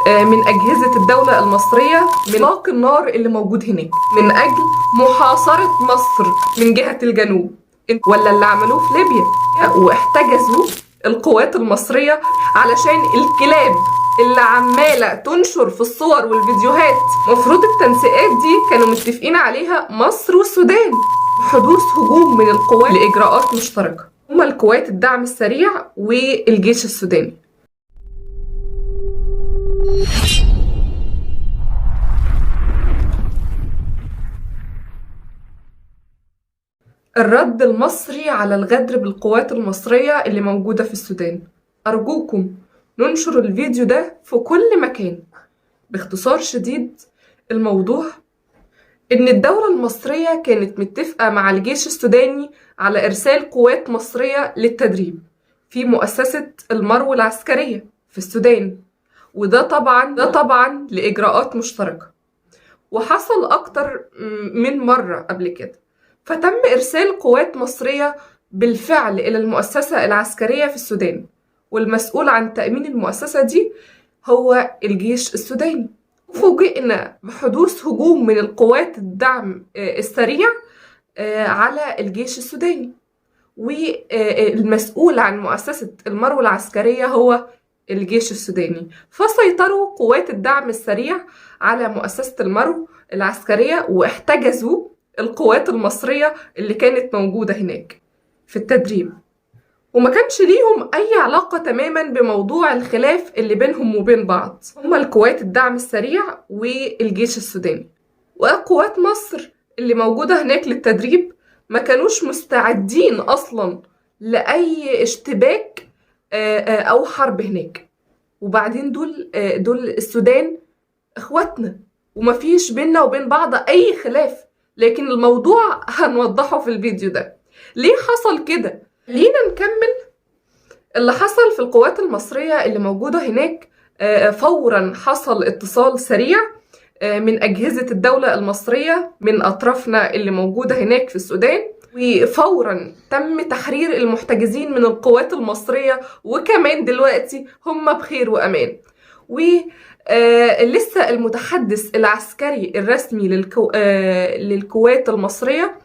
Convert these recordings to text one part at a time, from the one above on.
من أجهزة الدولة المصرية من إطلاق النار اللي موجود هناك من أجل محاصرة مصر من جهة الجنوب، ولا اللي عملوه في ليبيا واحتجزوا القوات المصرية علشان الكلاب اللي عمالة تنشر في الصور والفيديوهات. مفروض التنسيقات دي كانوا متفقين عليها مصر والسودان. حدوث هجوم من القوات لإجراءات مشتركة، هما القوات الدعم السريع والجيش السوداني. الرد المصري على الغدر بالقوات المصرية اللي موجودة في السودان. أرجوكم ننشر الفيديو ده في كل مكان. باختصار شديد، الموضوع إن الدولة المصرية كانت متفقة مع الجيش السوداني على إرسال قوات مصرية للتدريب في مؤسسة المرو العسكرية في السودان، وده طبعا لإجراءات مشتركة، وحصل أكتر من مرة قبل كده. فتم إرسال قوات مصرية بالفعل إلى المؤسسة العسكرية في السودان، والمسؤول عن تأمين المؤسسة دي هو الجيش السوداني. فوجئنا بحدوث هجوم من القوات الدعم السريع على الجيش السوداني، والمسؤول عن مؤسسة المرو العسكرية هو الجيش السوداني. فسيطروا قوات الدعم السريع على مؤسسة المرو العسكرية واحتجزوا القوات المصرية اللي كانت موجودة هناك في التدريب، وما كانش ليهم أي علاقة تماما بموضوع الخلاف اللي بينهم وبين بعض، هما القوات الدعم السريع والجيش السوداني. وقوات مصر اللي موجودة هناك للتدريب ما كانوش مستعدين أصلا لأي اشتباك أو حرب هناك. وبعدين دول السودان إخواتنا، ومفيش بيننا وبين بعض أي خلاف، لكن الموضوع هنوضحه في الفيديو ده ليه حصل كده. لينا نكمل اللي حصل في القوات المصرية اللي موجودة هناك. فورا حصل اتصال سريع من أجهزة الدولة المصرية من أطرافنا اللي موجودة هناك في السودان، وفورا تم تحرير المحتجزين من القوات المصرية، وكمان دلوقتي هم بخير وأمان. ولسه المتحدث العسكري الرسمي للقوات المصرية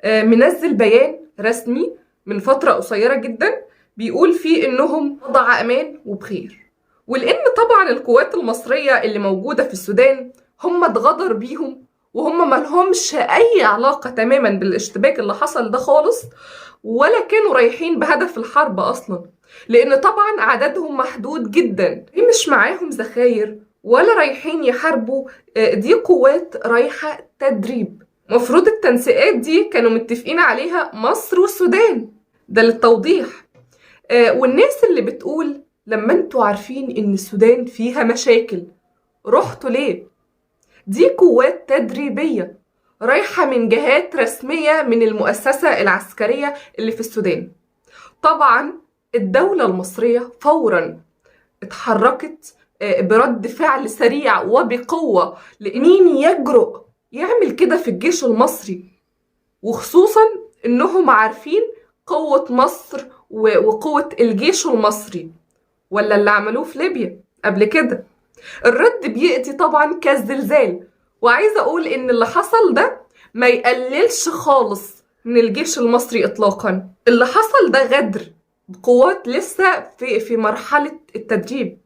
منزل بيان رسمي من فترة قصيرة جدا بيقول فيه إنهم وضع أمان وبخير. ولأن طبعا القوات المصرية اللي موجودة في السودان هم اتغدر بيهم، وهم مالهمش أي علاقة تماما بالاشتباك اللي حصل ده خالص، ولا كانوا رايحين بهدف الحرب أصلا، لأن طبعا عددهم محدود جدا، مش معاهم ذخاير ولا رايحين يحاربوا، دي قوات رايحة تدريب. مفروض التنسيقات دي كانوا متفقين عليها مصر والسودان، ده للتوضيح. والناس اللي بتقول لما انتوا عارفين ان السودان فيها مشاكل رحتوا ليه؟ دي قوات تدريبية رايحة من جهات رسمية من المؤسسة العسكرية اللي في السودان. طبعا الدولة المصرية فورا اتحركت برد فعل سريع وبقوة، لمين يجرؤ يعمل كده في الجيش المصري، وخصوصا انهم عارفين قوة مصر وقوة الجيش المصري، ولا اللي عملوه في ليبيا قبل كده. الرد بيأتي طبعا كالزلزال. وعايزة اقول ان اللي حصل ده ما يقللش خالص من الجيش المصري اطلاقا. اللي حصل ده غدر بقوات لسه في مرحلة التدريب،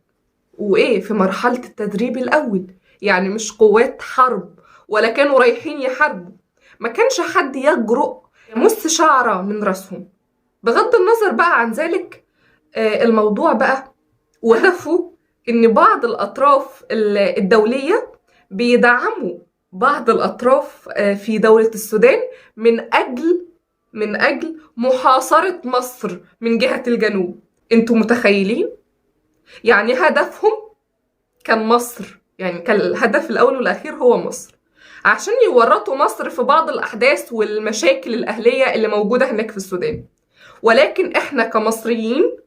وايه في مرحلة التدريب الاول، يعني مش قوات حرب ولا كانوا رايحين يحاربوا. ما كانش حد يجرؤ يمس شعرة من راسهم. بغض النظر بقى عن ذلك، الموضوع بقى وهدفه ان بعض الاطراف الدولية بيدعموا بعض الاطراف في دولة السودان من اجل محاصرة مصر من جهة الجنوب. انتوا متخيلين؟ يعني هدفهم كان مصر، يعني كان الهدف الاول والاخير هو مصر، عشان يورطوا مصر في بعض الأحداث والمشاكل الأهلية اللي موجودة هناك في السودان. ولكن إحنا كمصريين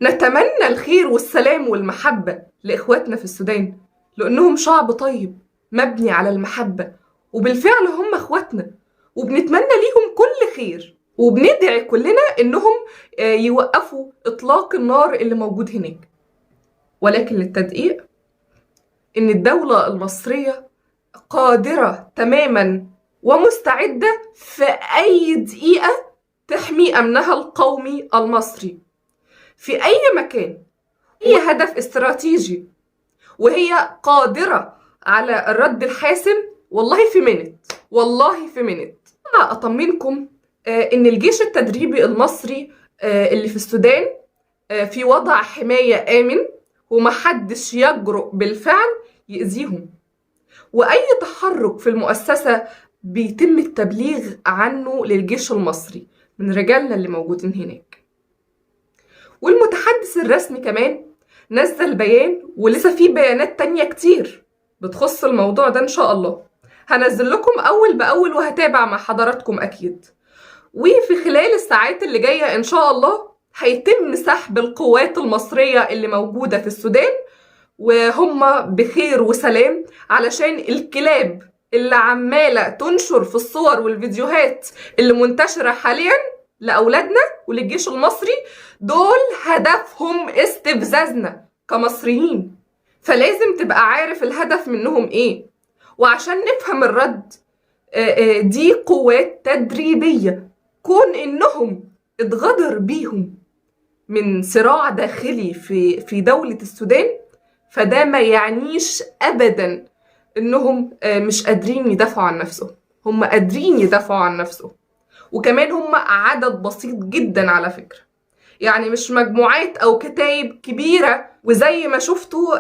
نتمنى الخير والسلام والمحبة لإخواتنا في السودان، لأنهم شعب طيب مبني على المحبة، وبالفعل هم إخواتنا، وبنتمنى ليهم كل خير، وبندعي كلنا إنهم يوقفوا إطلاق النار اللي موجود هناك. ولكن للتدقيق، إن الدولة المصرية قادرة تماما ومستعدة في أي دقيقة تحمي أمنها القومي المصري في أي مكان، أي هدف استراتيجي، وهي قادرة على الرد الحاسم والله في منت، والله في منت. أنا أطمنكم إن الجيش التدريبي المصري اللي في السودان في وضع حماية آمن، ومحدش يجرؤ بالفعل يأذيهم، وأي تحرك في المؤسسة بيتم التبليغ عنه للجيش المصري من رجالنا اللي موجودين هناك. والمتحدث الرسمي كمان نزل بيان، ولسه في بيانات تانية كتير بتخص الموضوع ده إن شاء الله هنزل لكم أول بأول، وهتابع مع حضراتكم أكيد. وفي خلال الساعات اللي جاية إن شاء الله هيتم سحب القوات المصرية اللي موجودة في السودان، وهم بخير وسلام، علشان الكلاب اللي عمالة تنشر في الصور والفيديوهات اللي منتشرة حاليا لأولادنا وللجيش المصري، دول هدفهم استفزازنا كمصريين، فلازم تبقى عارف الهدف منهم ايه. وعشان نفهم الرد، دي قوات تدريبية، كون انهم اتغدر بيهم من صراع داخلي في دولة السودان، فده ما يعنيش ابدا انهم مش قادرين يدافعوا عن نفسهم، هم قادرين يدافعوا عن نفسهم. وكمان هم عدد بسيط جدا على فكرة، يعني مش مجموعات او كتايب كبيرة، وزي ما شفتوا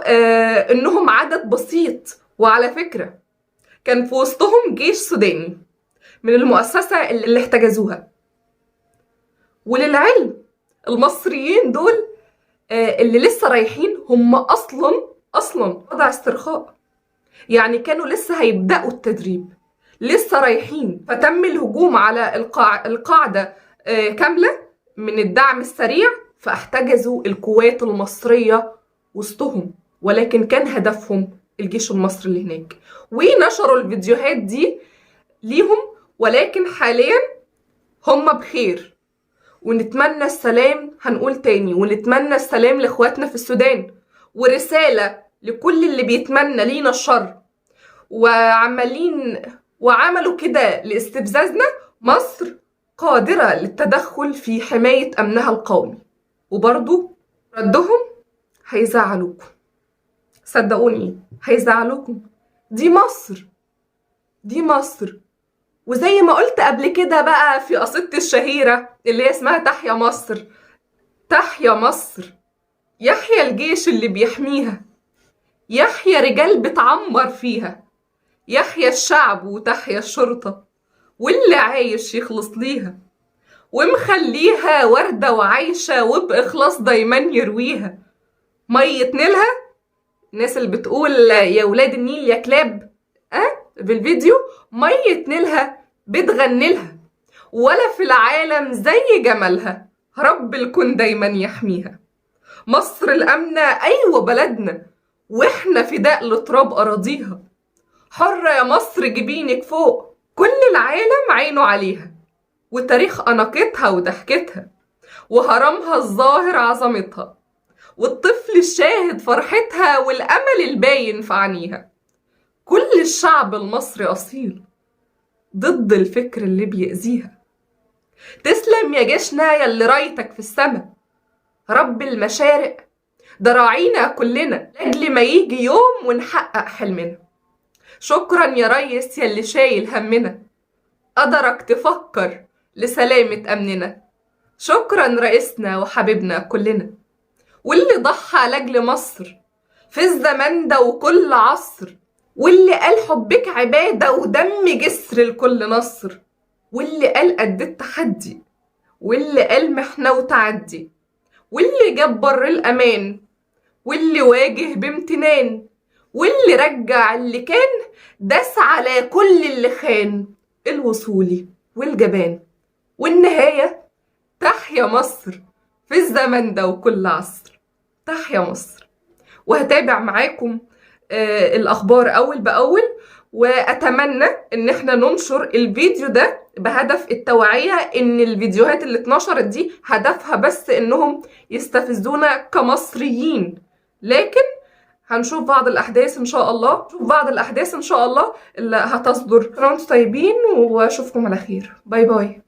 انهم عدد بسيط. وعلى فكرة كان في وسطهم جيش سوداني من المؤسسة اللي احتجزوها. وللعلم المصريين دول اللي لسه رايحين هم اصلا وضع استرخاء، يعني كانوا لسه هيبدأوا التدريب، لسه رايحين، فتم الهجوم على القاعدة كاملة من الدعم السريع، فاحتجزوا القوات المصرية وسطهم، ولكن كان هدفهم الجيش المصري اللي هناك، ونشروا الفيديوهات دي ليهم. ولكن حاليا هم بخير، ونتمنى السلام، هنقول تاني ونتمنى السلام لاخواتنا في السودان، ورسالة لكل اللي بيتمنى لينا الشر وعمالين وعملوا كده لاستفزازنا، مصر قادرة للتدخل في حماية أمنها القومي، وبرضو ردهم هيزعلوكم، صدقوني هيزعلوكم. دي مصر، دي مصر. وزي ما قلت قبل كده بقى في قصيدتي الشهيرة اللي هي اسمها تحيا مصر، تحيا مصر، يحيا الجيش اللي بيحميها، يحيا رجال بتعمر فيها، يحيا الشعب وتحيا الشرطة، واللي عايش يخلص ليها، ومخليها وردة وعايشة وبإخلاص دايما يرويها. مية نيلها، الناس اللي بتقول يا ولاد النيل يا كلاب بالفيديو، مية نيلها بتغنلها، ولا في العالم زي جمالها، رب الكون دايما يحميها. مصر الأمنة أيوة بلدنا، وإحنا فداء لتراب أراضيها. حرة يا مصر جبينك فوق، كل العالم عينه عليها، وتاريخ أناقتها وضحكتها، وهرمها الظاهر عظمتها، والطفل الشاهد فرحتها، والأمل الباين في عينيها. كل الشعب المصري أصيل ضد الفكر اللي بيأذيها. تسلم يا جيشنا يا اللي رايتك في السما، رب المشارق ده راعينا كلنا، لأجل ما يجي يوم ونحقق حلمنا. شكرا يا ريس يا اللي شايل همنا، قدرك تفكر لسلامة أمننا. شكرا رئيسنا وحبيبنا كلنا، واللي ضحى لأجل مصر في الزمن ده وكل عصر، واللي قال حبك عبادة ودم جسر لكل نصر، واللي قال قد التحدي، واللي قال محنة وتعدي، واللي جاب بر الأمان، واللي واجه بامتنان، واللي رجع اللي كان داس على كل اللي خان، الوصولي والجبان. والنهاية تحيا مصر في الزمن ده وكل عصر، تحيا مصر. وهتابع معاكم الأخبار أول بأول، وأتمنى إن احنا ننشر الفيديو ده بهدف التوعية، إن الفيديوهات اللي اتنشرت دي هدفها بس إنهم يستفزونا كمصريين، لكن هنشوف بعض الاحداث ان شاء الله، نشوف بعض الاحداث ان شاء الله اللي هتصدر. وانتم طيبين، واشوفكم على خير. bye bye.